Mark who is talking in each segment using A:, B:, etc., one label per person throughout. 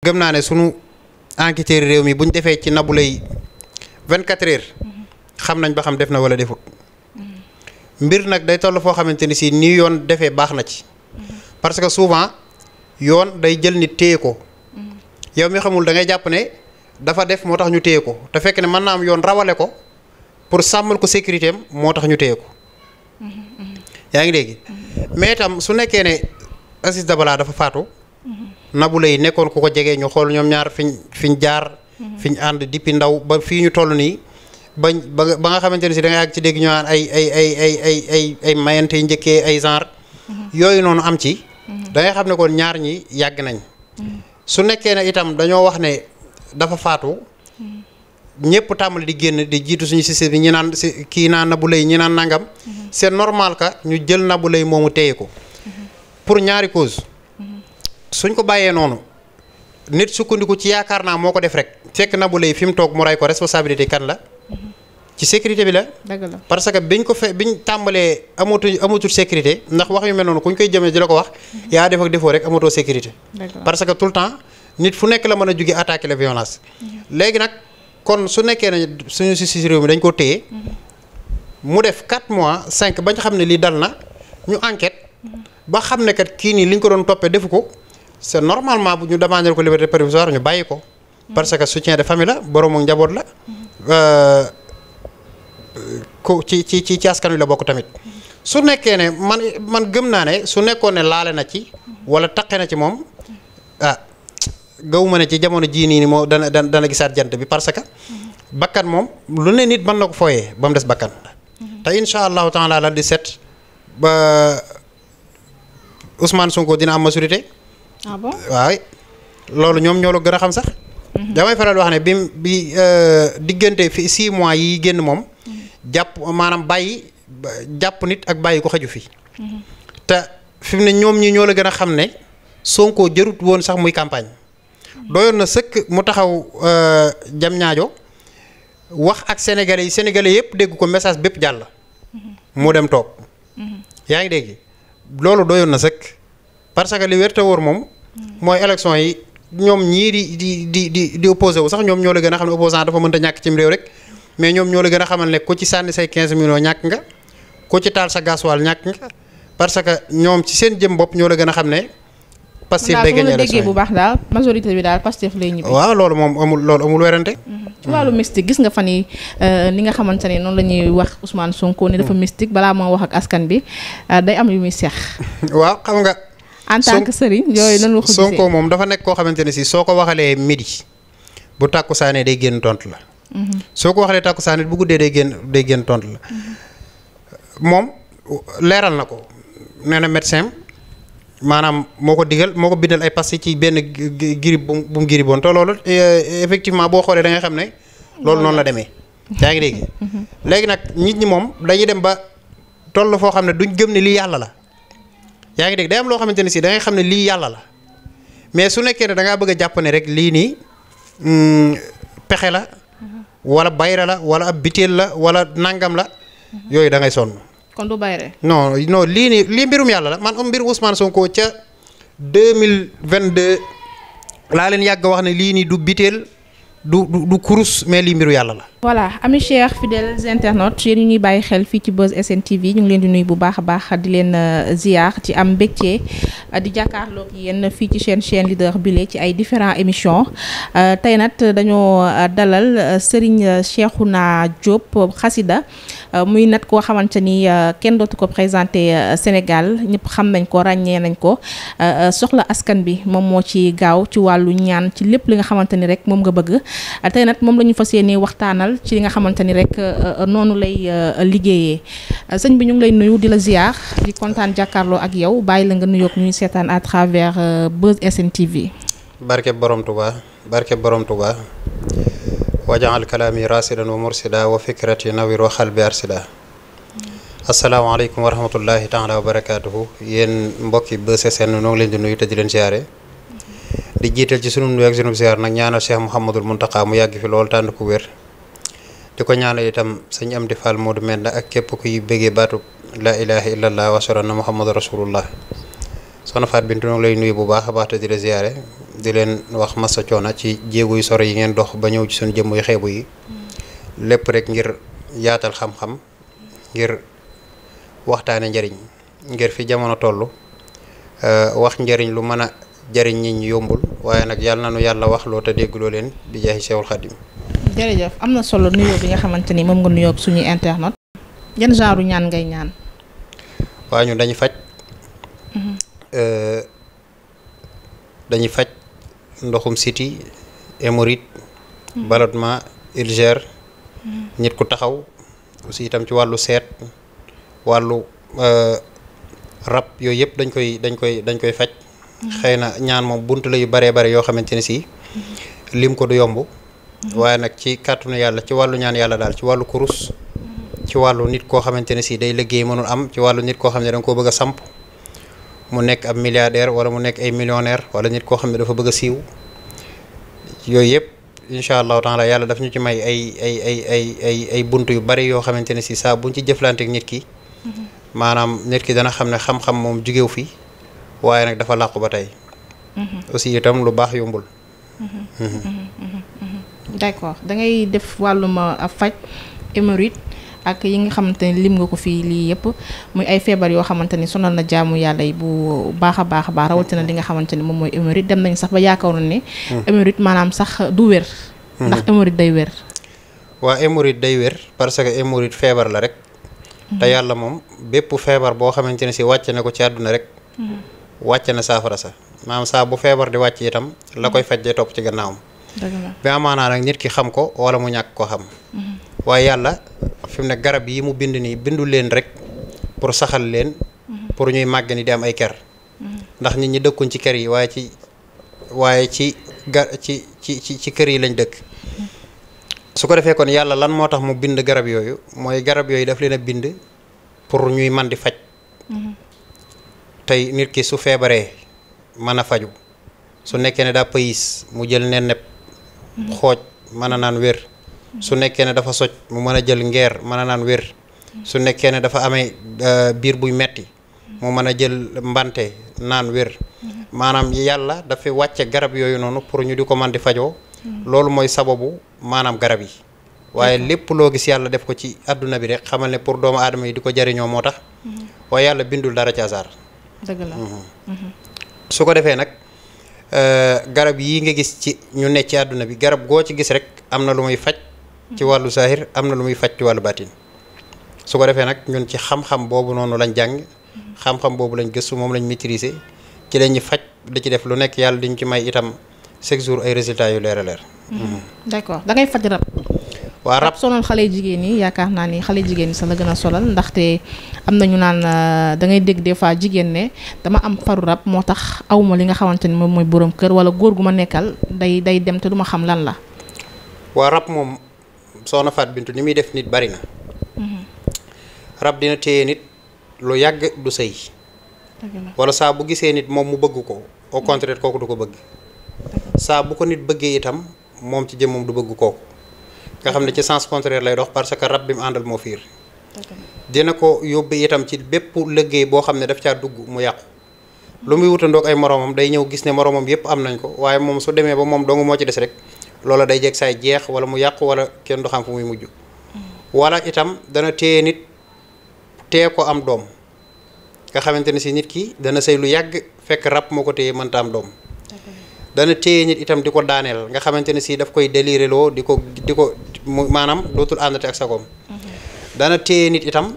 A: gëm naa ne sunu enquêteur réew mi bu ñu defee ci Nabou Leye 24 heures xam nañ ba xam def na wala defut mbir nag day toll foo xamante ni si nii yoon defee baax na ci parce que souvent yoon day jël nit téye ko yow mi xamul da ngay jàpp ne dafa def moo tax ñu téye ko te fekk ne mën naa am yoon rawale ko pour sàmmal ko sécurité am moo tax ñu téye ko yaa ngi dégg mais itam su nekkee ne Aziz Dabala dafa faatu Nabou Leye nekkoon ku ko jegee ñu xool ñoom ñaar fiñ jaar fiñ ànd depuis ndaw ba fii ñu toll nii ba nga xamante ne si da ngay àgg ci dégg ñu naan ay mayante njëkkee ay genre yooyu noonu am ci da ngay xam ne kon ñaar ñi yàgg nañ su nekkee ne itam dañoo wax ne dafa faatu ñëpp tàmbali di génn di jiitu suñu système bi ñi naan kii naan Nabou Leye ñi naan nangam c'est normal que ñu jël Nabou Leye moomu téye ko pour ñaari cause suñ ko bàyyee noonu nit sukkandiku ci yaakaar naa moo ko def rek fekk Nabou Leye fi mu toog mu ray ko responsabilité kan la ci sécurité bi la parce que biñ tàmbalee amatul sécurité ndax wax yu mel noonu kuñ koy jëmee di la ko wax yaa def ak defoo rek amatoo sécurité parce que tout le temps nit fu nekk la mën a jóge attaquer la violence léegi nag kon su nekkee ne suñu justice réew mi dañ ko téye mu def 4 mois 5 bañ xam ne lii dal na ñu enquête ba xam ne kat kii nii liñ ko doon toppee defu ko c'est normalement bu ñu demander ko liberté provisoire ñu bàyyi ko parce que soutien de famille la boroomu njaboot la ko ci askan wi la bokk tamit su nekkee ne man gëm naa ne su nekkoon ne laale na ci wala taqe na ci moom gawuma ne ci jamono jii nii moo dana gisaat jant bi parce que bakkan moom lu ne nit mën na ko fooyee ba mu des bakkan te incha allahu taala la di set ba Ousmane Sonko dina am majorité.
B: Ah bon?
A: waaw loolu ñoom ñoo la gën a xam sax. damay faral wax ne bi diggante fi 6 mois yi génn moom. jàpp maanaam jàpp nit ak bàyyi ko xaju fi. te fi mu ne ñoom ñi ñoo la gën a xam ne Sonko jarut woon sax muy campagne. doyoon na sëkk mu taxaw jam ñaajo wax ak sénégalais yëpp dégg ko message bépp jàll. mu dem toog. yaa ngi dégg loolu doyoon na sëkk parce que li wér te wóor moom. mooy élection yi ñoom ñii di opposé wu sax ñoom ñoo la gën a xam ne opposant dafa mënta ñàkk cim réew rek mais ñoom ñoo la gën a xamal ne ku ci sànni say 15 millions ñàkk nga ku ci taal sa gasoil ñàkk nga parce que ñoom ci seen jëm bopp ñoo la gën a xam ne. Pastef day gagné élection yi
B: bu baax daal majorité bi daal Pastef lay ñibbi.
A: waaw loolu moom amul werante.
B: ci wàllu mystique gis nga fan yi ni nga xamante ne noonu la ñuy wax Ousmane Sonko ni dafa mystique balaa moo wax ak askan bi day am yu muy seex.
A: waaw xam nga.
B: en tant que sëriñ yooyu nan la ko gisee
A: Sonko moom dafa nekk koo xamante ne si soo ko waxalee midi bu tàkkusaanee day génn tontu la. soo ko waxalee tàkkusaanee bu guddee day génn tontu la moom leeral na ko nee na médecin maanaam moo ko bindal ay pastilles ci benn girib bu mu giriboon te loolu effectivement boo xoolee da ngay xam ne loolu noonu la demee. yaa ngi dégg léegi nag nit ñi moom dañuy dem ba toll foo xam ne duñ gëm ne lii yàlla la. yaa ngi dégg day am loo xamante ne si da ngay xam ne lii yàlla la mais su nekkee ne da ngaa bëgg a jàpp ne rek lii nii pexe la wala bayra la wala ab biteel la wala nangam la yooyu da ngay sonn.
B: kon du bayre.
A: non lii mbirum yàlla la man mbirum Ousmane Sonko ca 2022 laa leen yàgg wax ne lii nii du biteel du kurus mais lii mbiru yàlla la.
B: voilà amis chers fidèles internautes yéen ñuy bàyyi xel fii ci Buzz SN TV ñu ngi leen di nuyu bu baax a baax di leen ziar ci am mbégte di jàkkaarloog yéen fii ci chaîne leader bile ci ay différents émissions tey nag dañoo dalal Serigne Cheikhouna Diop xasida muy nag koo xamante ni kenn dootu ko présenté Sénégal ñëpp xam nañ ko ràññee nañ ko soxla askan bi moom moo ci gaaw ci wàllu ñaan ci lépp li nga xamante ni rek moom nga bëgg tey nag moom la ñu fas yéenee waxtaanal ci li nga xamante ni rek noonu lay liggéeyee sëñ bi ñu ngi lay nuyu di la ziar di kontaan jàkkaarloo ak yow bàyyi la nga nuyoog ñuy seetaan à travers Buzz SN TV.
A: barke borom Touba wajaal kalaami rasidan wa mursida wa fikrati nawir wa xalbi arsida asalaamaaleykum wa rahmatullahi taala wa barakaatuhu yéen mbokki Buzz SN noo ngi leen di nuyu te di leen ziare di jiital ci sunu nuyu ak sunu ziar nag ñaanal Cheikh Mouhamadul Mountakha mu yàgg fi loolu tànn ku wér di ko ñaanal itam sëñ Amdi Fall Modou Menda ak képp kuy bëggee baatu la ilaha illallah wa sallallahu muhammadu rasulullah soxna Faat Bintu noo ngi lay nuyu bu baax a baax te di la ziyaare di leen wax massa coona ci jéego yu sore yi ngeen dox ba ñëw ci suñu jëmm yu xeebu yi lépp rek ngir yaatal xam-xam ngir waxtaane njariñ ngir fi jamono toll wax njariñ lu mën a jariñ nit ñi yombul waaye nag yàlla na nu yàlla wax loo te déggloo leen di jaahi Seexul Xadim.
B: jërëjëf am na solo nuyoo bi nga xamante ni moom nga nuyoo ak suñuy internet yan genre ñaan ngay ñaan.
A: waaw ñun dañuy faj. dañuy faj ndoxum siti hémorroïde ballonnement ulcère nit ku taxaw aussi itam ci wàllu seet wàllu rab yooyu yëpp dañ koy faj. xëy na ñaan moom bunt la yu baree bare yoo xamante ne si lim ko du yomb waaye nag ci kàttanu yàlla ci wàllu ñaan yàlla daal ci wàllu kurus ci wàllu nit koo xamante ne si day liggéey mënul am ci wàllu nit koo xam ne da nga koo bëgg a samp mu nekk ab milliardaire wala mu nekk ay millionnaire wala nit koo xam ne dafa bëgg a siiw yooyu yëpp incha allahu taala yàlla daf ñu ci may ay bunt yu bari yoo xamante ne si saa buñ ci jëflanteek nit ki maanaam nit ki dana xam ne xam-xam moom jugeew fi waaye nag dafa làqu ba tey aussi itam lu baax yombul
B: d'accord da ngay def wàllum faj hémorroïde ak yi nga xamante ni lim nga ko fii lii yëpp muy ay feebar yoo xamante ni sonal na jaamu yàlla yi bu baax a baax rawatina li nga xamante ni moom mooy hémorroïde dem nañ sax ba yaakaaroon ne hémorroïde maanaam sax du wér ndax hémorroïde day wér
A: waa hémorroïde day wér parce que hémorroïde feebar la rek te yàlla moom bépp feebar boo xamante ne si wàcce na ko ci àdduna rek wàcce na saafara sa maanaam saa bu feebar di wàcc itam la koy faj day topp ci gannaawam bi amaanaa nag nit ki xam ko wala mu ñàkk ko xam waaye yàlla fi mu ne garab yi mu bind nii bindul leen rek pour saxal leen pour ñuy màgg ni di am ay ker ndax nit ñi dëkkuñ ci ker yi waaye ci kër yi lañ dëkk su ko defee kon yàlla lan moo tax mu bind garab yooyu mooy garab yooyu daf leen a bind pour ñuy man di faj tey nit ki su feebaree mën a faju su nekkee ne daa pays mu jël nepp xooj mën a naan wér su nekkee ne dafa soj mu mën a jël ngeer mën a naan wér su nekkee ne dafa amee biir buy metti mu mën a jël mbante naan wér maanaam yàlla dafa wàcce garab yooyu noonu pour ñu di ko man di fajoo loolu mooy sababu maanaam garab yi waaye lépp loo gis yàlla def ko ci àdduna bi rek xamal ne pour doomu aadama yi di ko jariñoo moo tax waaye yàlla bindul dara ci hasard
B: dëgg la
A: su ko defee nag garab yi nga gis ci ñu ne ci àdduna bi garab goo ci gis rek am na lu muy faj ci wàllu saahir am na lu muy faj ci wàllu baatin su ko defee nag ñun ci xam-xam boobu noonu lañ jàng xam-xam boobu lañ gëstu moom lañ maîtriser ci lañuy faj da ci def lu nekk yàlla diñ ci may itam chaque jour ay résultats yu leer a leer.
B: d'accord da ngay faj rab.
A: waa rab
B: sonal xale jigéen ñi yaakaar naa ni xale jigéen ñi sax la gën a solal ndaxte am na ñu naan da ngay dégg des fois jigéen ne dama am faru rab moo tax awma li nga xamante ni moom mooy borom kër wala góor gu ma nekkal day dem te du ma xam lan la.
A: waa rab moom soxna Faat Bintu ni muy def nit bari na. rab dina téye nit lu yàgg du sëy. wala saa bu gisee nit moom mu bëgg ko au contraire kooku du ko bëgg. saa bu ko nit bëggee itam moom ci jëmmam du bëgg kooku. nga xam ne ci sens contraire lay dox parce que rab bi mu àndal moo fiir dina ko yóbbu itam ci bépp liggéey boo xam ne daf caa dugg mu yàqu lu muy wutandoog ay moromam day ñëw gis ne moromam yëpp am nañ ko waaye moom su demee ba moom dong moo ci des rek loola day jeg saay jeex wala mu yàqu wala kenn du xam fu muy mujj wala itam dana téye nit tee ko am doom nga xamante ne si nit ki dana sëy lu yàgg fekk rab moo ko téye mënta am doom dana téye nit itam di ko daaneel nga xamante ne si daf koy déliré loo di ko maanaam dootul àndate ak sagoom dana téye nit itam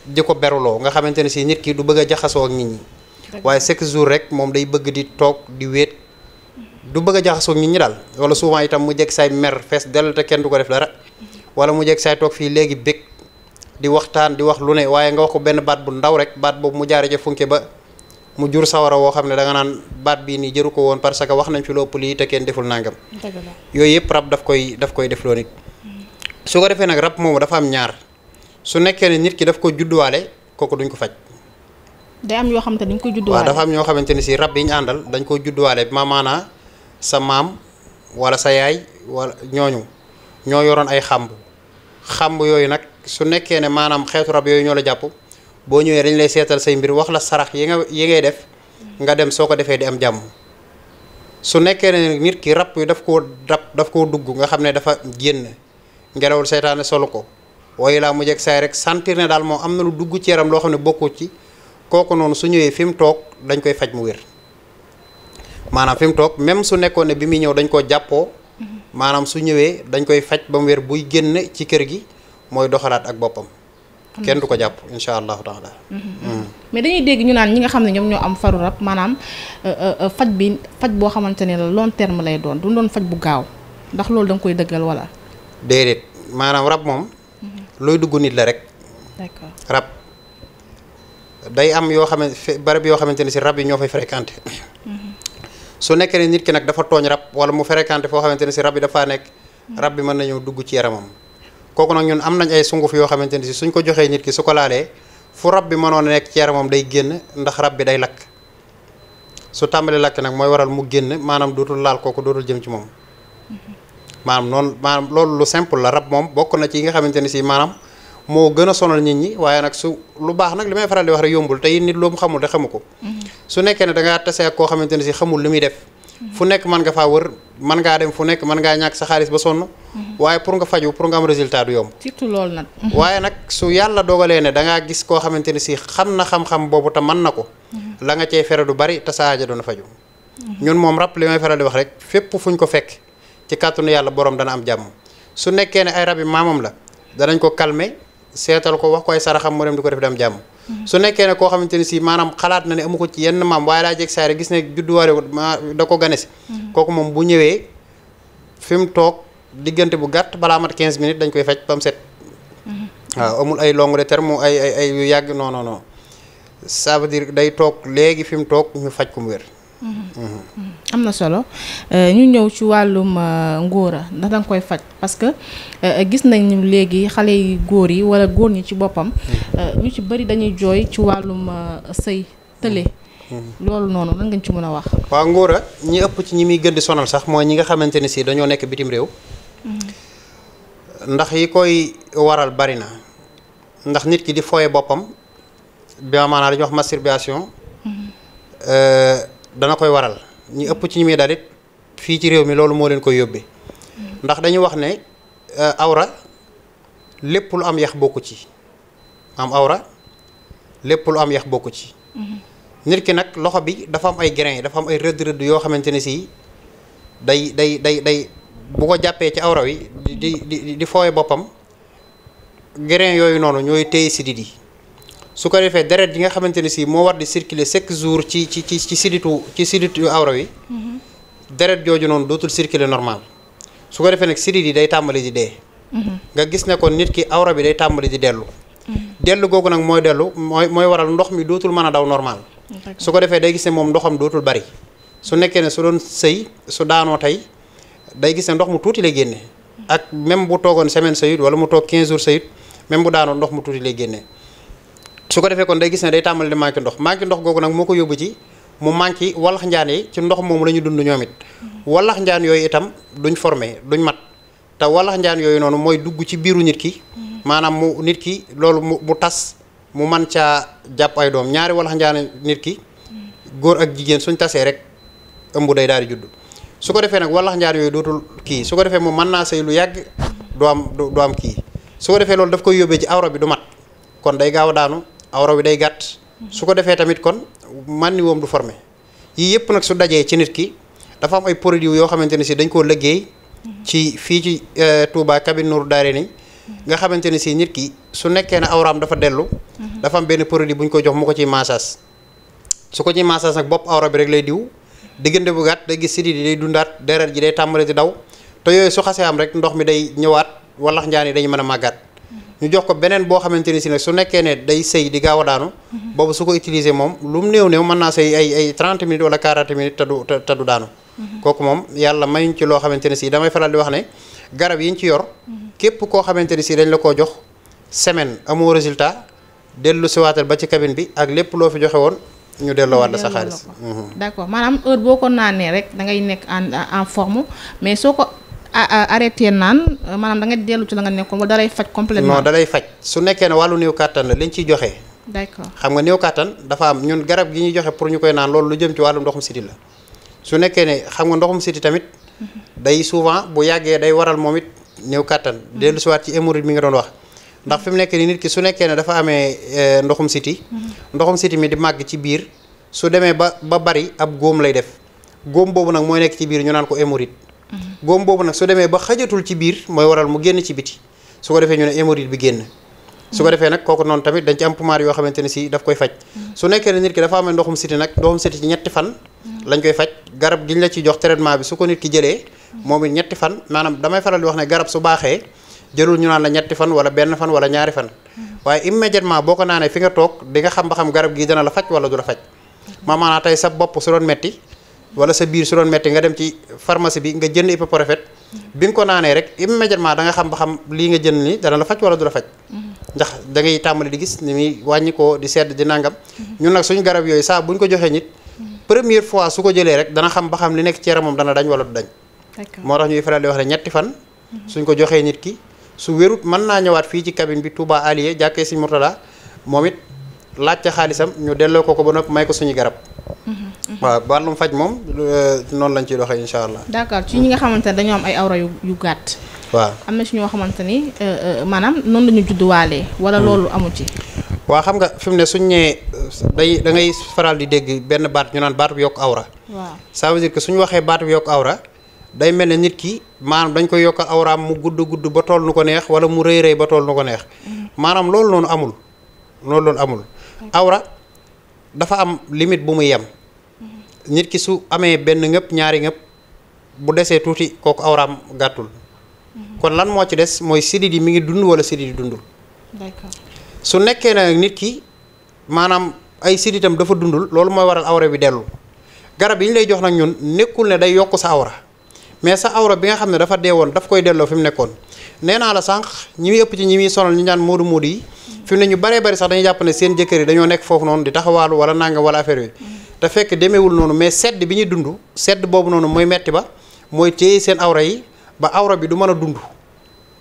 A: di ko beruloo nga xamante ne si nit ki du bëgg a jaxasoo ak nit ñi waaye chaque jour rek moom day bëgg di toog di wéet du bëgg a jaxasoo ak nit ñi daal wala souvent itam mu jeg saay mer fees dell te kenn du ko def dara wala mu jeg saay toog fii léegi bég di waxtaan di wax lu ne waaye nga wax ko benn baat bu ndaw rek baat boobu mu jaare ca funke ba mu jur sawara woo xam ne da nga naan baat bii nii jëru ko woon parce que wax nañ fi lopp lii te kenn deful nangam yooyu yëpp rab daf koy def loo nit su ko defee nag rab moomu dafa am ñaar su nekkee ne nit ki daf ko judduwaale kooku duñ ko faj
B: day am yoo xamante dañ koy judduwaale
A: waaw dafa am ñoo xamante ne si rab yi ñu àndal dañ ko judduwaale maanaam sa maam wala sa yaay wala ñoo yoroon ay xamb yooyu nag su nekkee ne maanaam xeetu rab yooyu ñoo la jàpp boo ñëwee dañ lay seetal say mbir wax la sarax yi ngay def nga dem soo ko defee di am jàmm. su nekkee ne nit ki rab yi daf koo dugg nga xam ne dafa génn ngelawul seytaane solu ko waaye laa mu jeg saay rek sentir ne daal moom am na lu dugg ci yaram loo xam ne bokkut ci kooku noonu su ñëwee fi mu toog dañ koy faj mu wér. maanaam fi mu toog même su nekkoon ne bi muy ñëw dañ koo jàppoo maanaam su ñëwee dañ koy faj ba mu wér buy génn ci kër gi mooy doxalaat ak boppam. kenn du ko jàpp incha allahu taala.
B: mais dañuy dégg ñu naan ñi nga xam ne ñoom ñoo am faru rab maanaam faj boo xamante ne la long terme lay doon du doon faj bu gaaw ndax loolu da nga koy dëggal wala.
A: déedéet maanaam rab moom. looy dugg nit la rek.
B: d'accord
A: rab day am yoo xamante barab yoo xamante ne si rab yi ñoo fay fréquenté. su nekkee ne nit ki nag dafa tooñ rab wala mu fréquenté foo xamante ne si rab yi dafaa nekk. rab bi mën nañoo dugg ci yaramam. kooku nag ñun am nañ ay sunguf yoo xamante ne si suñ ko joxee nit ki su ko laalee fu rab bi mënoon a nekk ci yaramam day génn ndax rab bi day lakk su tàmbali lakk nag mooy waral mu génn maanaam dootul laal kooku dootul jëm ci moom. maanaam loolu lu simple la rab moom bokk na ci yi nga xamante ne si maanaam moo gën a sonal nit ñi waaye nag su lu baax nag li may faral di wax rek yombul te it nit lu mu xamul te xamu ko. su nekkee ne da ngaa tase ak koo xamante ne si xamul li muy def. fu nekk mën nga faa wër mën ngaa dem fu nekk mën ngaa ñàkk sa xaalis ba sonn. waaye pour nga faju pour nga am résultat du yomb.
B: surtout loolu nag.
A: waaye nag su yàlla dogalee ne da ngaa gis koo xamante ne si xam na xam-xam boobu te mën na ko. la nga cee fere du bari te sa aajo doon faju. ñun moom rab li may faral di wax rek fépp fuñ ko fekk ci kàttanu yàlla borom dana am jàmm. su nekkee ne ay rabi maamam la danañ ko calmer seetal ko wax ko ay saraxam mu dem di ko def di am jàmm. su nekkee ne koo xamante ne si maanaam xalaat na ne amu ko ci yenn maam waaye daa jeg saare gis ne judduwaare da ko gane si. kooku moom bu ñëwee fi mu toog diggante bu gàtt balaa mat 15 minutes dañ koy faj ba mu set. waaw amul ay longue de terme ay yu yàgg non non non ça veut dire day toog léegi fi mu toog ñu faj ko mu wér.
B: am na solo ñu ñëw ci wàllum ngóora ndax danga koy faj parce que gis nañu léegi xale yi góor yi wala góor ñi ci boppam ñu ci bëri dañuy jooy ci wàllum sëy tële loolu noonu lan nga ci mën a wax.
A: waaw ngóora ñi ëpp ci ñi muy gën di sonal sax mooy ñi nga xamante ne si dañoo nekk bitim réew. ndax yi koy waral bari na ndax nit ki di fooye boppam bi maanaam dañuy wax masturbation. dana koy waral ñi ëpp ci ñi muy dalit fii ci réew mi loolu moo leen koy yóbbee ndax dañuy wax ne awra lépp lu am yax bokku ci am awra lépp lu am yax bokku ci. nit ki nag loxo bi dafa am ay grain dafa am ay rëdd-rëdd yoo xamante ne si day bu ko jàppee ci awra wi di fooye boppam grain yooyu noonu ñooy téye sidit yi. su ko defee deret yi nga xamante ne si moo war di circuler chaque jour ci siditu awra wi. deret jooju noonu dootul circuler normal su ko defee nag sidit yi day tàmbali di dee. nga gis ne kon nit ki awra bi day tàmbali di dellu. dellu googu nag mooy waral ndox mi dootul mën a daw normal. su ko defee day gis ne moom ndoxam dootul bari su nekkee ne su doon sëy su daanoo tey day gis ne ndox mu tuuti lay génne. ak même bu toogoon semaine sëyut wala mu toog 15 jours sëyut même bu daanoo ndox mu tuuti lay génne. su ko defee kon day gis ne day tàmbali di manqué ndox googu nag moo ko yóbbu ci mu manqué wallax njaan yi ci ndox moomu la ñu dund ñoom it wallax njaan yooyu itam duñ formé duñ mat te wallax njaan yooyu noonu mooy dugg ci biiru nit ki maanaam mu nit ki loolu mu tas mu man caa jàpp ay doom ñaari wallax njaan nit ki góor ak jigéen suñ tasee rek ëmb day daal di judd su ko defee nag wallax njaan yooyu dootul kii su ko defee moom mën naa sëy lu yàgg du am kii su ko defee loolu daf koy yóbbee ci awra bi du mat kon day gaaw a daanu awra bi day gàtt su ko defee tamit kon man ni woom du formé yii yëpp nag su dajee ci nit ki dafa am ay produits yoo xamante ne si dañ koo liggéey ci fii ci Touba Kabine Nour Daarayni nga xamante ne si nit ki su nekkee ne awraam dafa dellu dafa am benn produit bu ñu ko jox mu ko ciy massage su ko ciy massage nag bopp awra bi rek lay diw diggante bu gàtt day gis sidit yi day dundaat deret ji day tàmbali di daw te yooyu su xasee am rek ndox mi day ñëwaat wallax njaan yi dañu mën a màggaat ñu jox ko beneen boo xamante ne si nag su nekkee ne day sëy di gaaw a daanu boobu su ko utiliser moom lu mu néew mën naa sëy ay 30 minutes wala 40 minutes te du daanu kooku moom yàlla mayuñ ci loo xamante ne si damay faral di wax ne garab yi ñu ci yor képp koo xamante ne si dañ la koo jox semaine amoo résultat dellu si waatal ba ci cabine bi ak lépp loo fi joxe woon ñu delloo waat la sa xaalis.
B: d'accord maanaam heure boo ko naanee rek da ngay nekk en forme mais soo ko arrêté naan maanaam da nga dellu ci la nga nekkoon wala da lay faj complètement.
A: non da lay faj su nekkee ne wàllu néew kàttan la liñ ciy joxe.
B: d'accord
A: xam nga néew kàttan dafa am ñun garab gi ñuy joxe pour ñu koy naan loolu lu jëm ci wàllum ndoxum siti la su nekkee ne xam nga ndoxum siti tamit day souvent bu yàggee day waral moom it néew kàttan dellu siwaat ci hémorroïde mi nga doon wax ndax fi mu nekk ni nit ki su nekkee ne dafa amee ndoxum siti mi di màgg ci biir su demee ba bari ab góom lay def góom boobu nag mooy nekk ci biir ñu naan ko hémorroïde góom boobu nag su demee ba xajatul ci biir mooy waral mu génn ci biti su ko defee ñu ne hémorroïde bi génn su ko defee nag kooku noonu tamit dañ ci am pommade yoo xamante ne si daf koy faj su nekkee ne nit ki dafa amee ndoxum siti nag ndoxum siti ci ñetti fan lañ koy faj garab giñ la ci jox traitement bi su ko nit ki jëlee moom it ñetti fan maanaam damay faral di wax ne garab su baaxee jërul ñu naan la ñetti fan wala benn fan wala ñaari fan waaye immédiatement boo ko naanee fi nga toog di nga xam ba xam garab gi dana la faj wala du la faj maanaam tey sa bopp su doon metti wala sa biir su doon metti nga dem ci pharmacie bi nga jënd ibuprofène bi nga ko naanee rek immédiatement da nga xam ba xam lii nga jënd ni dana la faj wala du la faj ndax da ngay tàmbali di gis ni muy wàññi ko di sedd di nangam ñun nag suñu garab yooyu saa bu ñu ko joxee nit première fois su ko jëlee rek dana xam ba xam li nekk ci yaramam dana dañ wala du dañ moo tax ñuy faral di wax ne ñetti fan suñ ko joxee nit ki su wérut mën naa ñëwaat fii ci cabine bi Touba Alié jàkkee Sëñ Murtada moom it laajte xaalisam ñu delloo ko ba noppi may ko suñu garab waaw wàllum faj moom noonu lañ ciy doxee incha allah.
B: d'accord ci ñi nga xamante ne dañoo am ay awra yu gàtt.
A: waaw
B: am na ci ñoo xamante ni maanaam noonu la ñu judduwaalee. wala loolu amu ci.
A: waaw xam nga fi mu ne suñ ñee da ngay faral di dégg benn baat ñu naan baatu bu yokk awra.
B: waaw
A: ça veut dire que suñu waxee baatu bu yokk awra day mel ne nit ki maanaam dañ koy yokk awraam mu gudd ba toll nu ko neex wala mu rëy ba toll nu ko neex maanaam loolu noonu amul loolu noonu amul. awra dafa am limite bu muy yem. nit ki su amee benn ngëpp ñaari ngëpp bu desee tuuti kooku awraam gàttul kon lan moo ci des mooy sidit yi mi ngi dund wala sidit yi dundul.
B: d'accord
A: su nekkee nag nit ki maanaam ay siditam dafa dundul loolu mooy waral awra bi dellu garab yi ñu lay jox nag ñun nekkul ne day yokk sa awra mais sa awra bi nga xam ne dafa dee woon daf koy delloo fi mu nekkoon nee naa la sànq ñi muy ëpp ci ñi muy sonal ñu ñaan moodu moodu yi fi mu ne ñu baree bari sax dañuy jàpp ne seen jëkkër yi dañoo nekk foofu noonu di taxawaalu wala nangam wala affaire yooyu te fekk demeewul noonu mais sedd bi ñuy dund sedd boobu noonu mooy metti ba mooy téye seen awra yi ba awra bi du mën a dund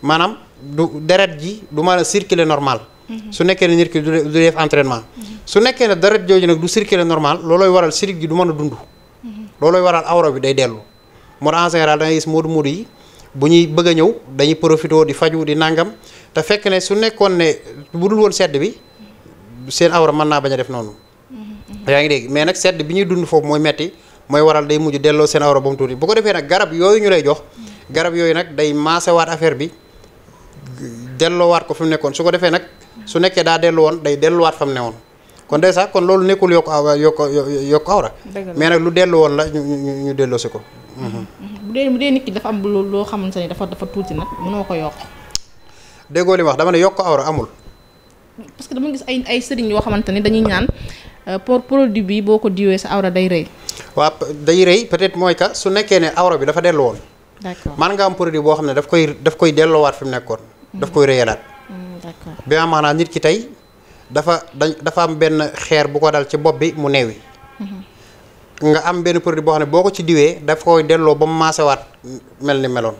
A: maanaam du deret ji du mën a circuler normal su nekkee ne nit ki du def entraînement su nekkee ne deret jooju nag du circuler normal loolooy waral sidit gi du mën a dund loolooy waral awra bi day dellu moo tax en général da ngay gis moodu moodu yi bu ñuy bëgg a ñëw dañuy profité di faju di nangam te fekk ne su nekkoon ne bu dul woon sedd bi seen awra mën naa bañ a def noonu yaa ngi dégg mais nag sedd bi ñuy dund foofu mooy metti mooy waral day mujj delloo seen awra ba mu tuuti bu ko defee nag garab yooyu ñu lay jox garab yooyu nag day maasewaat affaire bi delloowaat ko fi mu nekkoon su ko defee nag su nekkee daa dellu woon day delluwaat fa mu ne woon kon day sax kon loolu nekkul yokk awra mais nag lu dellu woon la ñu delloo si ko
B: bu dee nit ki dafa am loo xamante ni dafa tuuti nag mënoo ko yokk
A: déggoo li wax dama ne yokk awra amul
B: parce que dama gis ay sëriñ yoo xamante ni dañuy ñaan pour produit bi boo ko diwee sa awra day rëy
A: waaw day rëy peut-être mooy que su nekkee ne awra bi dafa dellu woon
B: d'accord
A: man nga am produit boo xam ne daf koy delloowaat fi mu nekkoon daf koy rëyalaat
B: d'accord
A: bi maanaam nit ki tey dafa am benn xeer bu ko dal ci bopp bi mu neewi nga am benn produit boo xam ne boo ko ci diwee daf koy delloo ba mu maasewaat mel ni meloon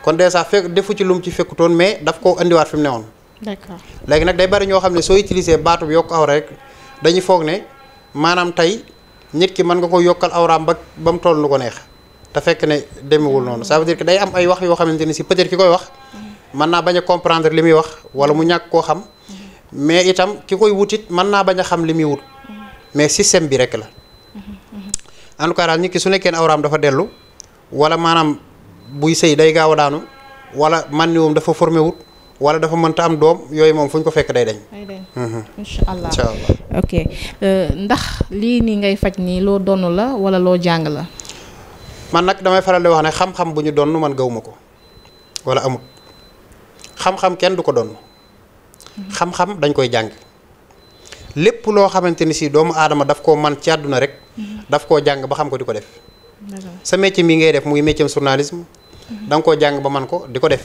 A: kon déjà fekk defu ci lu mu ci fekkutoon mais daf ko indiwaat fi mu newoon
B: d'accord
A: léegi nag day bari ñoo xam ne soo utilisé baatu bi yokk awra rek dañuy foog ne maanaam tey nit ki mën nga ko yokkal awraam ba mu toll nu ko neex te fekk ne demewul noonu ça veut dire que day am ay wax yoo xamante ni si peut-être ki koy wax mën naa bañ a comprendre li muy wax wala mu ñàkk koo xam mais itam ki koy wutit mën naa bañ a xam li muy wut mais système bi rek la en tout cas daal nit ki su nekkee ne awraam dafa dellu wala maanaam buy sëy day gaaw a daanu wala man niwum dafa formé wut wala dafa mënta am doom yooyu moom fu ñu ko fekk day dañ.
B: incha allah ok ndax lii nii ngay faj nii loo donn la wala loo jàng la.
A: man nag damay faral di wax ne xam-xam bu ñu donn man gawuma ko wala amut xam-xam kenn du ko donn xam-xam dañ koy jàng lépp loo xamante ni si doomu aadama daf koo man ci àdduna rek daf koo jàng ba xam ko di ko def sa métier mi ngay def muy métier journalisme da nga koo jàng ba man ko di ko def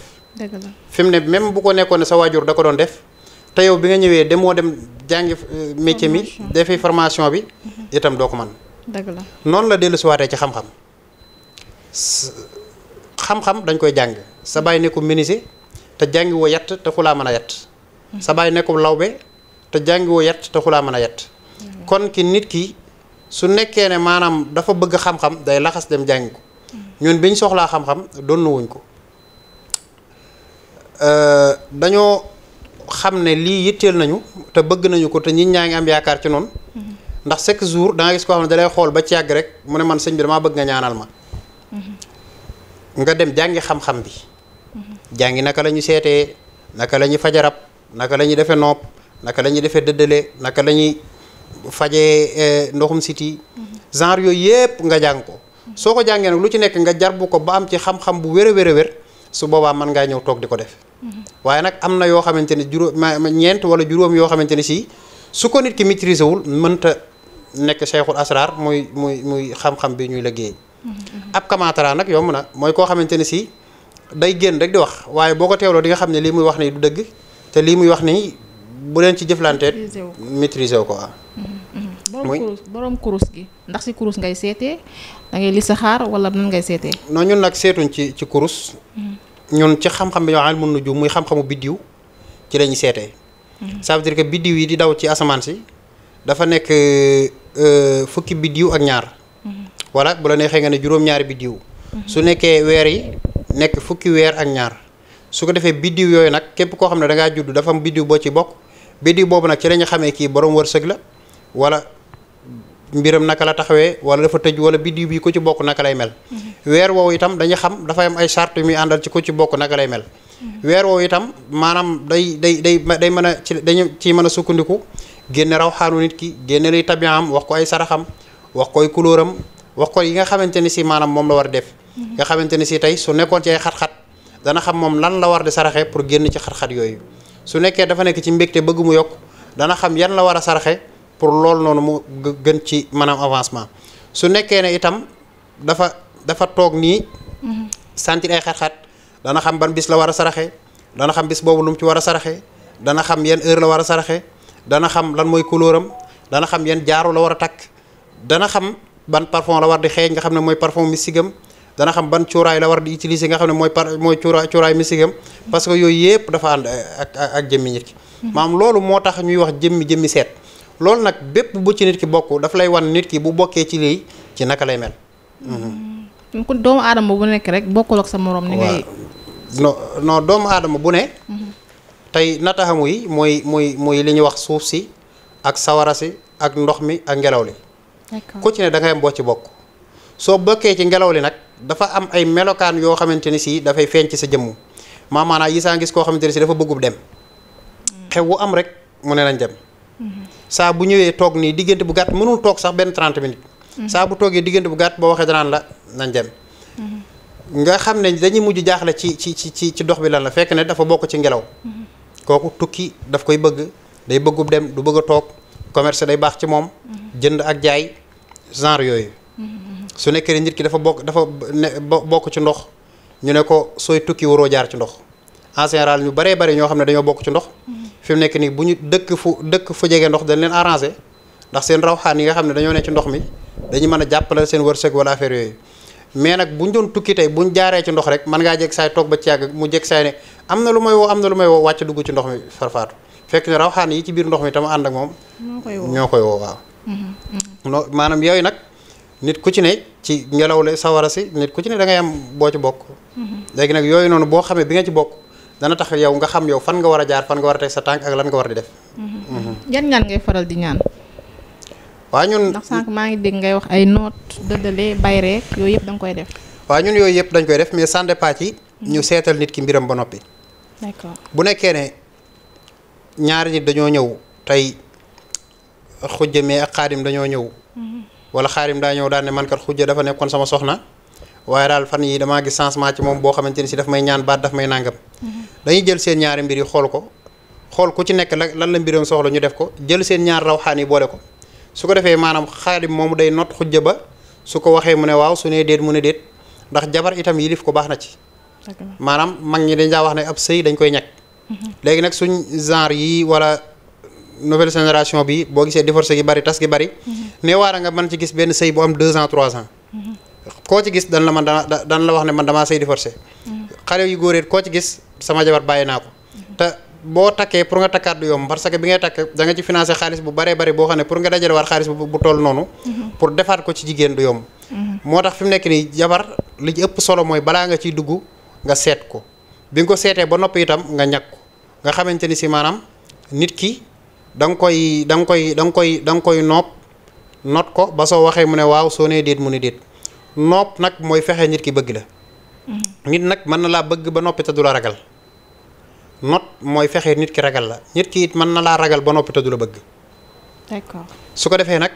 A: fi mu ne même bu ko nekkoon ne sa waajur da ko doon def te yow bi nga ñëwee demoo dem jàngi métier mi defi formation bi itam doo ko man noonu la dellu si waatee ci xam-xam xam-xam dañ koy jàng sa baay nekku menuisier te jàngi woo yatt te xulaa mën a yatt sa baay nekku lawbe te jàngiwoo yett te xulaa mën a yett kon ki nit ki su nekkee ne maanaam dafa bëgg xam-xam day laxas dem jàngi ko ñun biñ soxlaa xam-xam donnu wuñ ko dañoo xam ne lii yitteel nañu te bëgg nañu ko te nit ñaa ngi am yaakaar ci noonu ndax chaque jour da nga gis koo xam ne da lay xool ba ci yàgg rek mu ne man sëñ bi damaa bëgg nga ñaanal ma nga dem jàngi xam-xam bi jàngi naka la ñu seetee naka la ñuy fajarab naka la ñuy defee nopp naka la ñuy defee dëddale naka la ñuy fajee ndoxum siti genre yooyu yëpp nga jàng ko soo ko jàngee nag lu ci nekk nga jarbu ko ba am ci xam-xam bu wér a wér a wér su boobaa mën ngaa ñëw toog di ko def waaye nag am na yoo xamante ne ñeent wala juróom yoo xamante ne si su ko nit ki maîtriser wul mënta nekk cheikhul asrar muy xam-xam bi ñuy liggéey ab kamaatara nag yomb na mooy koo xamante ne si day génn rek di wax waaye boo ko teewloo di nga xam ne lii muy wax nii du dëgg te lii muy wax nii bu leen ci jëflanteet maîtriser wu ko waaw
B: borom kurus gi ndax si kurus ngay seetee da ngay listixaar wala nan ngay seetee
A: non ñun nag seetuñ ci kurus ñun ci xam-xam bi ñoo xam mun na jum muy xam-xamu biddiw ci la ñuy seetee ça veut dire que biddiw yi di daw ci asamaan si dafa nekk fukki biddiw ak ñaar wala bu la neexee nga ne juróom-ñaari biddiw su nekkee weer yi nekk fukki weer ak ñaar su ko defee biddiw yooyu nag képp koo xam ne da ngaa judd dafa am biddiw boo ci bokk biddiw boobu nag ci la ñu xamee kii borom wërsëg la wala mbiram naka la taxawee wala dafa tëj wala biddiw bi ku ci bokk naka lay mel weer woowu itam dañu xam dafa am ay charte yu muy àndal ci ku ci bokk naka lay mel weer woowu itam maanaam day mën a dañu ci mën a sukkandiku génne raw xaanu nit ki génne lay tabiam wax ko ay saraxam wax koy couleuram wax ko yi nga xamante ni si maanaam moom la war def nga xamante ni si tey su nekkoon ci ay xat-xat dana xam moom lan la war di saraxe pour génn ci xat-xat yooyu su nekkee dafa nekk ci mbégte bëgg mu yokk dana xam yan la war a saraxe pour loolu noonu mu gën ci maanaam avancement su nekkee ne itam dafa toog nii sentir ay xat-xat dana xam ban bis la war a saraxe dana xam bis boobu lu mu ci war a saraxe dana xam yan heure la war a saraxe dana xam lan mooy couleuram dana xam yan jaaru la war a takk dana xam ban parfum la war di xeeñ nga xam ne mooy parfum mystigam dana xam ban cuuraay la war di utiliser nga xam ne mooy cuuraay mystigam parce que yooyu yëpp dafa ànd ak jëmmi nit ki maanaam loolu moo tax ñuy wax jëmmi seet loolu nag bépp bu ci nit ki bokk daf lay wan nit ki bu bokkee ci lii ci naka lay mel
B: kon doomu aadama bu nekk rek bokkul ak sa morom ni ngay
A: non doomu aadama bu ne tey nataxamu yi mooy li ñuy wax suuf si ak sawara si ak ndox mi ak ngelaw li ku ci ne da ngay am boo ci bokk soo bokkee ci ngelaw li nag dafa am ay melokaan yoo xamante ni si dafay feeñ ci sa jëmm maanaam yi saa gis koo xamante ni si dafa bëggub dem xew wu am rek mu ne nañ dem saa bu ñëwee toog nii diggante bu gàtt mënul toog sax benn 30 minutes saa bu toogee diggante bu gàtt boo waxee danaan la nañ dem nga xam ne dañuy mujj jaaxle ci dox bi lan la fekk ne dafa bokk ci ngelaw kooku tukki daf koy bëgg day bëggub dem du bëgg a toog commerce day baax ci moom jënd ak jaay genre yooyu su nekkee nit ki dafa bokk ci ndox ñu ne ko sooy tukki waroo jaar ci ndox en général ñu baree bari ñoo xam ne dañoo bokk ci ndox fi mu nekk nii bu ñu dëkk fu jege ndox dañ leen arrangé ndax seen rawxaan yi nga xam ne dañoo ne ci ndox mi dañu mën a jàppale seen wërsëg wala affaire yooyu mais nag bu ñu doon tukki tey bu ñu jaaree ci ndox rek mën ngaa jeg saay toog ba ci yàgg mu jeg saay ne am na lu may woo wàcc dugg ci ndox mi farfaatu fekk ne rawxaan yi ci biir ndox mi tam ànd ak moom ñoo koy woo waaw no maanaam yooyu nag nit ku ci ne ci ngelaw la sawara si nit ku ci ne da ngay am boo ci bokk léegi nag yooyu noonu boo xamee bi nga ci bokk dana tax yow nga xam yow fan nga war a jaar fan nga war a teg sa tànk ak lan nga war di def
B: yan ñaan ngay faral di ñaan
A: waaw ñun
B: ndax sànq maa ngi dégg ngay wax ay noot dëddale bayreek yooyu yëpp da nga koy def
A: waaw ñun yooyu yëpp dañ koy def mais ça dépend ci ñu seetal nit ki mbiram ba noppi
B: d'accord
A: bu nekkee ne ñaari nit dañoo ñëw tey xujja mais ak xaadim dañoo ñëw wala xaadim daa ñëw daal ne man kat xujja dafa nekkoon sama soxna waaye daal fan yi damaa gis changement ci moom boo xamante ni si daf may ñaan baat daf may nàngam dañuy jël seen ñaari mbir yi xool ku ci nekk lan la mbiram soxla ñu def ko jël seen ñaar rawxaan yi boole ko su ko defee maanaam xaadim moomu day not xujja ba su ko waxee mu ne waaw su nee déet mu ne déet ndax jabar itam yilif ko baax na ci maanaam mag ñi dañ daa wax ne ab sëy dañ koy ñàkk léegi nag suñ genre yi wala nouvelle génération bi boo gisee divorce gi bari tas gi bari nee waara nga mën ci gis benn sëy bu am 2 ans 3 ans koo ci gis dan la wax ne man damaa sëy divorcé xale yu góor koo ci gis sama jabar bàyyi naa ko te boo takkee pour nga takkaat du yomb parce que bi ngay takk da nga ci financé xaalis bu baree bari boo xam ne pour nga dajale waat xaalis bu toll noonu. pour defaat ko ci jigéen du yomb. moo tax fi mu nekk nii jabar li ci ëpp solo mooy balaa nga ciy dugg nga seet ko bi nga ko seetee ba noppi itam nga ñàkk ko nga xamante ni si maanaam nit ki da nga koy noot ko ba soo waxee mu ne waaw soo nee déet mu ne déet nopp nag mooy fexe nit ki bëgg la. nit nag mën na laa bëgg ba noppi te du la ragal. not mooy fexe nit ki ragal la nit ki it mën na laa ragal ba noppi te du la bëgg.
B: d'accord
A: su ko defee nag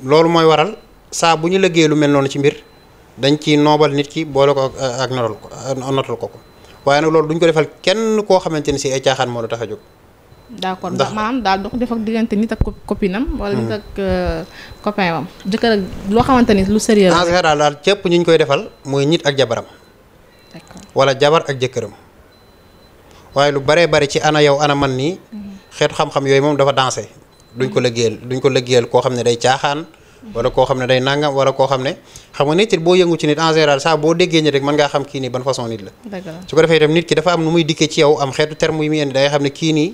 A: loolu mooy waral saa bu ñu liggéey lu mel noonu ci mbir dañ ci noobal nit ki boole ko ak notal ko waaye nag loolu duñ ko defal kenn koo xamante ni si ay caaxaan moo la tax a jóg.
B: d'accord maanaam daal dox def ak diggante nit ak copinam wala nit ak copain wam jëkkër ak loo xamante ni lu sérieux
A: en général daal cëpp ñu koy defal mooy nit ak jabaram.
B: d'accord
A: wala jabar ak jëkkëram. waaye lu baree bari ci ana yow ana man nii xeetu xam-xam yooyu moom dafa dansé duñ ko lëggéeyal koo xam ne day caaxaan wala koo xam ne day nangam wala koo xam ne xam nga nit it boo yëngu ci nit en général saa boo déggee nit rek mën ngaa xam kii nii ban façon nit la. su ko defee itam nit ki dafa am nu muy dikkee ci yow am xeetu terme yu muy indi day xam ne kii nii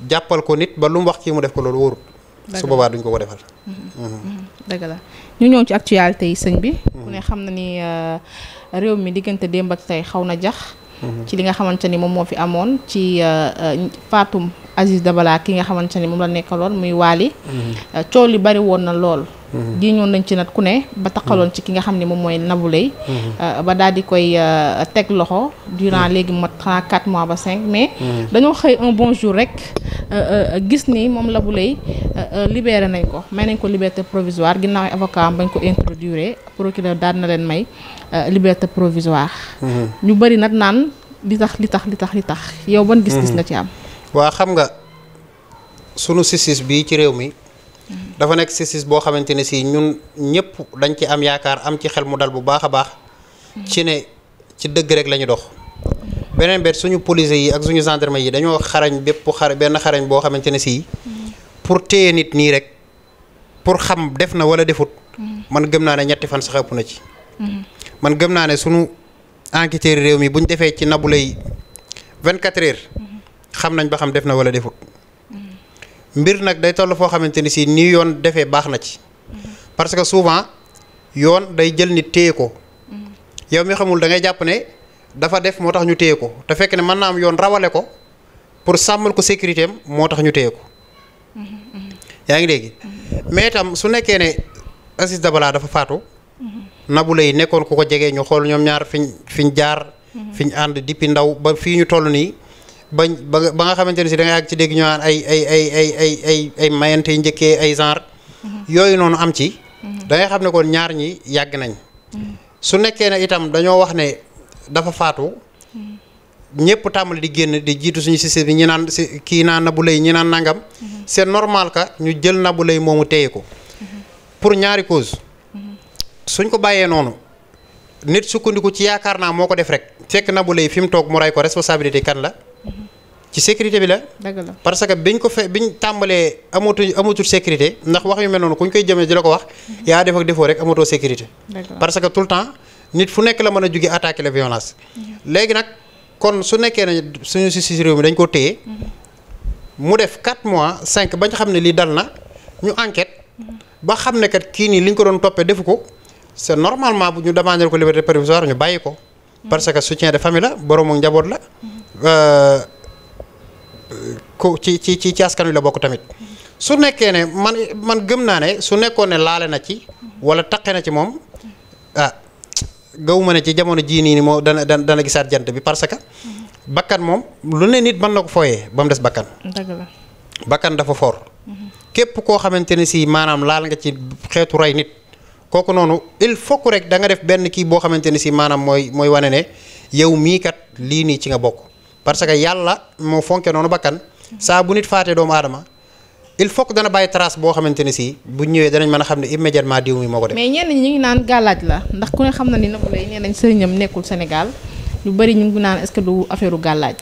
A: jàppal ko nit ba lu mu wax kii mu def ko loolu wóorut. su boobaa duñ ko defal.
B: dëgg la ñu ñëw ci actualité yi sëñ bi. ku ne xam na ni réew mi diggante démb ak tey xaw na jax ci li nga xamante ni moom moo fi amoon ci Fatou Aziz Dabala ki nga xamante ni moom la nekkaloon muy Waly. coow li bari woon na lool. di ñoon nañ ci nag ku ne ba taxaloon ci ki nga xam ne moom mooy Nabou Leye ba daal di koy teg loxo durant léegi mot 4 mois ba 5 mais dañoo xëy un bon jour rek gis ni moom Nabou Leye libéré nañ ko may nañ ko liberté provisoire ginnaaw ay avocat am bañ ko introduire procureur daal na leen may liberté provisoire ñu bëri nag naan li tax yow ban gis-gis nga ci am.
A: waa xam nga sunu justice bi ci réew mi dafa nekk justice boo xamante ne si ñun ñëpp dañ ci am yaakaar am ci xel mu dal bu baax a baax ci ne ci dëgg rek la ñu dox. beneen bet suñu police yi ak suñu gendarme yi dañoo xarañ benn xarañ boo xamante ne si pour téye nit nii rek pour xam def na wala defut man gëm naa ne ñetti fan sax ëpp na ci. man gëm naa ne suñu enquêteur réew mi buñ defee ci Nabou Leye 24 heures xam nañ ba xam def na wala defut. mbir nag day toll foo xamante ni si nii yoon defee baax na ci parce que souvent yoon day jël nit téye ko yow mi xamul da ngay jàpp ne dafa def moo tax ñu téye ko te fekk ne mën naa am yoon rawale ko pour sàmmal ko sécurité am moo tax ñu téye ko yaa ngi dégg mais itam su nekkee ne Aziz Dabala dafa faatu Nabou Leye nekkoon ku ko jege ñu xool ñoom ñaar fiñ jaar fiñ ànd depuis ndaw ba fii ñu toll nii ba nga xamante ne si da nga yàgg ci dégg ñu naan ay mayante njëkkee ay genre yooyu noonu am ci da ngay xam ne kon ñaar ñi yàgg nañ su nekkee ne itam dañoo wax ne dafa faatu ñëpp tàmbali di génn di jiitu suñu système bi ñi naan si kii naan Nabou Leye ñi naan nangam c'est normal que ñu jël Nabou Leye moomu téye ko pour ñaari cause suñ ko bàyyee noonu nit sukkandiku ci yaakaar naa moo ko def rek fekk Nabou Leye fi mu toog mu rey ko responsabilité kan la ci sécurité bi la. parce que biñ tàmbalee amatul sécurité ndax wax yu mel noonu kuñ koy jëmee di la ko wax yaa def ak defoo rek amatoo sécurité. parce que tout le temps nit fu nekk la mën a jóge attaquer la violence. léegi nag kon su nekkee ne suñu si réew mi dañ ko téye mu def 4 mois 5 bañ xam ne lii dal na ñu enquête ba xam ne kat kii nii liñ ko doon toppee defu ko c'est normalement bu ñu demandé ko liberté provisoire ñu bàyyi ko. parce que soutien de famille la boroomu njaboot la. ko ci askan wi la bokk tamit su nekkee ne man gëm naa ne su nekkoon ne laale na ci wala taqe na ci moom gawuma ne ci jamono jii nii moo dana gisaat jant bi parce que bakkan moom lu ne nit mën na ko fooyee ba mu des bakkan. dëgg la bakkan dafa fort. képp koo xamante ne si maanaam laal nga ci xeetu rey nit kooku noonu il faut que rek da nga def benn kii boo xamante ne si maanaam mooy wane ne yow mii kat lii nii ci nga bokk. parce que yàlla moo fonke noonu bakkan saa bu nit faatee doomu aadama il faut que dana bàyyi trace boo xamante ne si bu ñëwee danañ mën a xam ne immédiatement diw mi moo ko def.
B: mais ñenn ñi ñu ngi naan gàllaaj la ndax ku ne xam na ni Nabou Leye nee nañ sëriñam nekkul Sénégal lu bari ñu ngi naan est-ce que du affaire gàllaaj.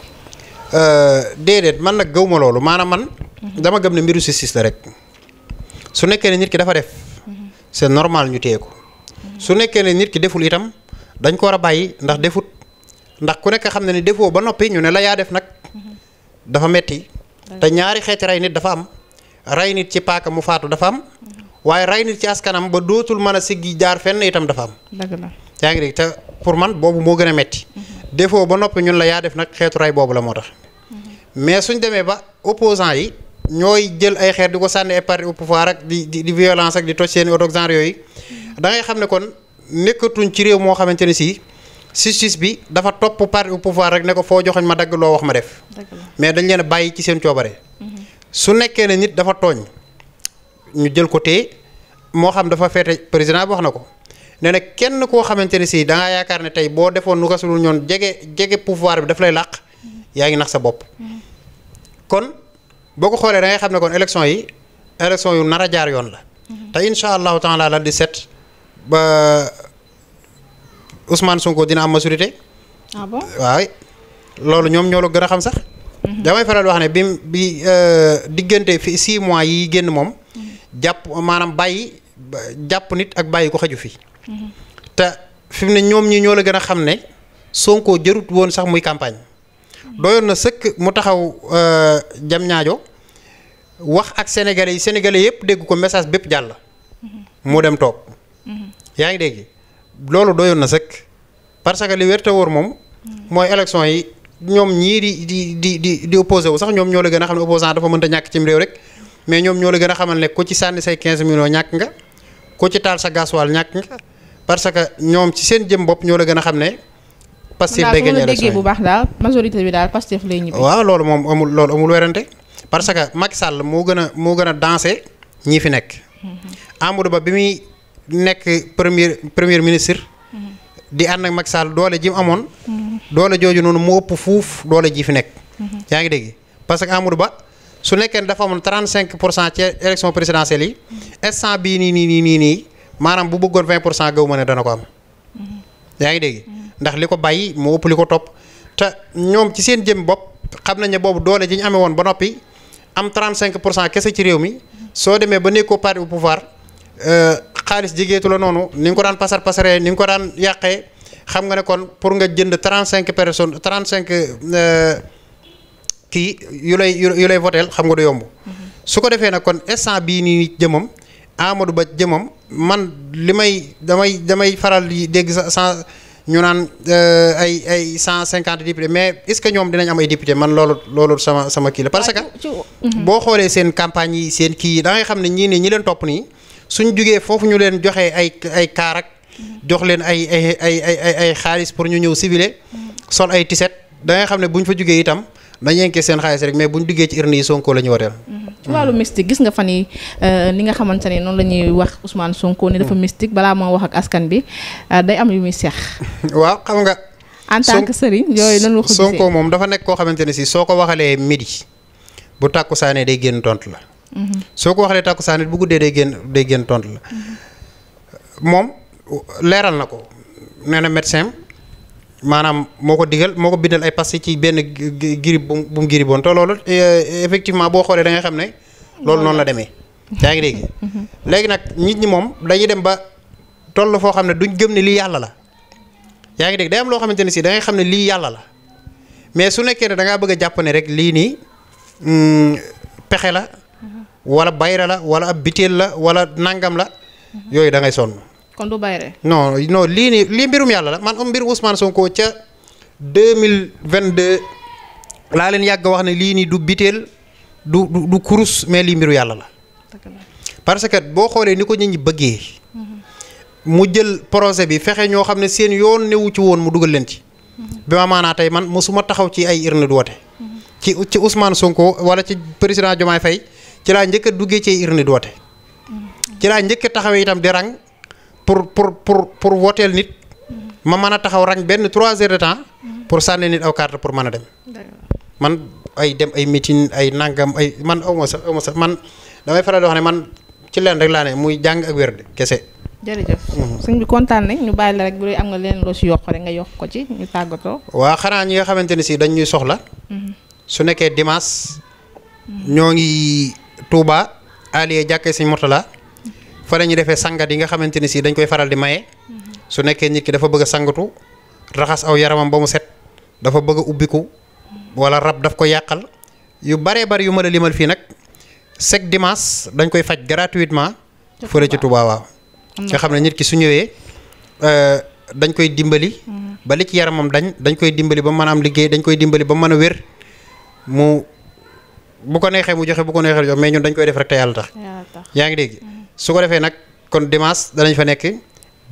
A: déedéet man nag gëwuma loolu maanaam man. dama gëm ne mbiru justice la rek su nekkee ne nit ki dafa def. c'est normal ñu téye ko. su nekkee ne nit ki deful itam dañ ko war a bàyyi ndax defut. ndax ku nekk xam ne ni defoo ba noppi ñu ne la yaa def nag dafa metti te ñaari xeeti rey nit dafa am rey nit ci paaka mu faatu dafa am waaye rey nit ci askanam ba dootul mën a siggi jaar fenn itam dafa am.
B: dëgg la
A: yaa ngi dégg te pour man boobu moo gën a metti defoo ba noppi ñun la yaa def nag xeetu rey boobu la moo tax mais suñ demee ba opposant yi ñooy jël ay xeer di ko sànni ay parti au pouvoir ak di violence ak di toj seen oto genre yooyu da ngay xam ne kon nekkatuñ ci réew moo xamante ne si justice bi dafa topp parti au pouvoir rek ne ko foo joxoñ ma dagg loo wax ma def mais dañ leen a bàyyi ci seen coobare su nekkee ne nit dafa tooñ ñu jël ko téye moo xam dafa feete président bi wax na ko nee na kenn koo xamante ne si da ngaa yaakaar ne tey boo defoon nu ko sulul ñoon jege pouvoir bi daf lay làq yaa ngi nax sa bopp kon boo ko xoolee da ngay xam ne kon élection yu nar a jaar yoon la te incha allahu taala la 17 ba Ousmane Sonko dina am majorité.
B: ah bon
A: waaw loolu ñoom ñoo la gën a xam sax. damay faral wax ne bi diggante fi 6 mois yi génn moom. jàpp maanaam jàpp nit ak bàyyi ko xaju fi. te fi mu ne ñoom ñi ñoo la gën a xam ne Sonko jërut woon sax muy campagne. doyoon na sëkk mu taxaw jam ñaajo wax ak sénégalais yëpp dégg ko message bépp jàll. mu dem toog. yaa ngi dégg loolu doyoon na sëkk parce que li wér te wóor moom. mooy élection yi ñoom ñii di opposé wu sax ñoom ñoo la gën a xam ne opposant dafa mënta ñàkk cim réew rek mais ñoom ñoo la gën a xamal ne ku ci sànni say 15 millions ñàkk nga ku ci taal sa gasoil ñàkk nga parce que ñoom ci seen jëm bopp ñoo la gën a xam ne. Pastef day gagné élection yi
B: bu baax daal majorité bi daal Pastef lay ñibbi.
A: waaw loolu moom amul werante parce que Macky Sall moo gën a dansé ñii fi nekk. Amadou Ba bi muy nekk premier ministre. di ànd ak Macky Sall doole ji mu amoon. doole jooju noonu mu ëpp fuuf doole ji fi nekk. yaa ngi dégg parce que Amadou Ba su nekkee dafa amoon 35% ci élection présidentielle yi. instant bii nii maanaam bu bëggoon 20% gaw ma ne dana ko am. yaa ngi dégg. ndax li ko bàyyi moo ëpp li ko topp te ñoom ci seen jëm bopp xam nañ ne boobu doole ji ñu amee woon ba noppi am 35% kese ci réew mi soo demee ba nekkoo parti au pouvoir xaalis jigéetu la noonu ni nga ko daan pasaree ni nga ko daan yàqee xam nga ne kon pour nga jënd 35 personnes 35 kii yu lay voteel xam nga du yomb. su ko defee nag kon instant bii nii jëmam Amadou Ba jëmam man li may damay faral di dégg sa ñu naan ay 150 députés mais est-ce que ñoom dinañ am ay députés man loolu sama kii la parce que boo xoolee seen campagne yi seen kii yi da ngay xam ne ñii ne ñi leen topp nii suñ jugee foofu ñu leen joxee ay kaarak jox leen ay xaalis pour ñu ñëw civilé sol ay tiset da ngay xam ne buñ fa jugee itam dañu yenkee seen xaalis rek mais buñ duggee ci urne yi Sonko la ñu wateel.
B: ci wàllu mystique gis nga fan yi ni nga xamante ne noonu la ñuy wax Ousmane Sonko ni dafa mystique balaa moo wax ak askan bi day am yu muy seex.
A: waaw xam nga.
B: en tant que sëriñ yooyu nan la ko gisee
A: Sonko moom dafa nekk koo xamante ne si soo ko waxalee midi bu tàkkusaanee day génn tontu la. soo ko waxalee tàkkusaanee bu guddee day génn tontu la. moom leeral na ko nee na médecin maanaam moo ko bindal ay pastilles ci benn girib bu mu giriboon te loolu effectivement boo xoolee da ngay xam ne loolu noonu la demee yaa ngi dégg léegi nag nit ñi moom dañuy dem ba toll foo xam ne duñ gëm ne lii yàlla la yaa ngi dégg day am loo xamante ne si da ngay xam ne lii yàlla la mais su nekkee ne da ngaa bëgg a jàpp ne rek lii nii pexe la wala bayra la wala ab biteel la wala nangam la yooyu da ngay sonn.
B: kon du bayre
A: non lii mbirum yàlla la man mbirum Ousmane Sonko ca 2022 laa leen yàgg wax ne lii nii du biteel du kurus mais lii mbiru yàlla la. parce que boo xoolee ni ko nit ñi bëggee. mu jël projet bi fexe ñoo xam ne seen yoon newu ci woon mu dugal leen ci. bi ma maanaa tey man mosuma taxaw ci ay urne du wote. ci Ousmane Sonko wala ci président Diomaye Faye ci laa njëkk a duggee ci ay urne du wote. ci laa njëkk a taxawee itam di rang. pour woteel nit ma mën a taxaw rang benn 3 heures de temps pour sànni nit aw carte pour mën a dem man ay dem ay meeting ay nangam ay man awma sax man damay faral di wax ne man ci leen rek laa ne muy jàng ak wér de kese.
B: jërëjëf. sëñ bi kontaan nañ ñu bàyyi la rek bu dee am nga leen loo si yokk rek nga yokk ko ci ñu tàggatoo.
A: waa xanaa ñi nga xamante ne si dañ ñuy soxla. su nekkee dimanche. ñoo ngi Touba Alié jàkkee Sëñ Mourtala fa la ñuy defee sangat yi nga xamante ne si dañ koy faral di maye. su nekkee nit ki dafa bëgg a sangatu raxas aw yaramam ba mu set dafa bëgg a ubbiku wala rab daf ko yàqal yu baree bari yu ma la limal fii nag chaque dimanche dañ koy faj gratuitement fële ci Touba waaw nga xam ne nit ki su ñëwee dañ koy dimbali ba li ci yaramam dañ koy dimbali ba mën a am liggéey dañ koy dimbali ba mën a wér mu bu ko neexee mu joxe bu ko neexee jox mais ñun dañ koy def rek te yàlla tax yaa ngi dégg su ko defee nag kon dimanche danañ fa nekk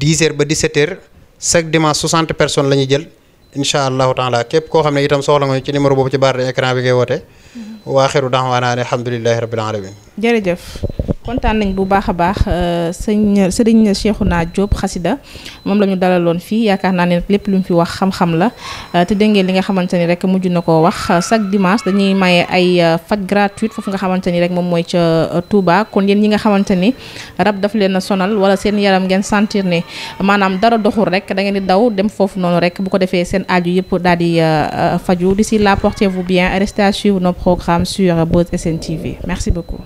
A: 10h ba 17h chaque dimanche 60 personnes la ñuy jël incha allahu taala képp koo xam ne itam soxla nga ci numéro boobu ci barre écran bi ngay woote wa axiru da'waana alhamdulillahi rabbil alamin
B: jërëjëf kontaan nañ bu baax a baax sëriñ Cheikhouna Diop xasida moom la ñu dalaloon fii yaakaar naa ne lépp lu mu fi wax xam-xam la te dégg ngeen li nga xamante ni rek mujj na koo wax chaque dimanche dañuy maye ay faj gratuite foofu nga xamante ni rek moom mooy ca Touba kon yéen ñi nga xamante ni rab daf leen a sonal wala seen yaram ngeen sentir ne maanaam dara doxul rek da ngeen di daw dem foofu noonu rek bu ko defee seen aaju yëpp daal di faju d'ici là portez-vous bien restez à suivre nos programmes sur Buzz SN TV merci beaucoup.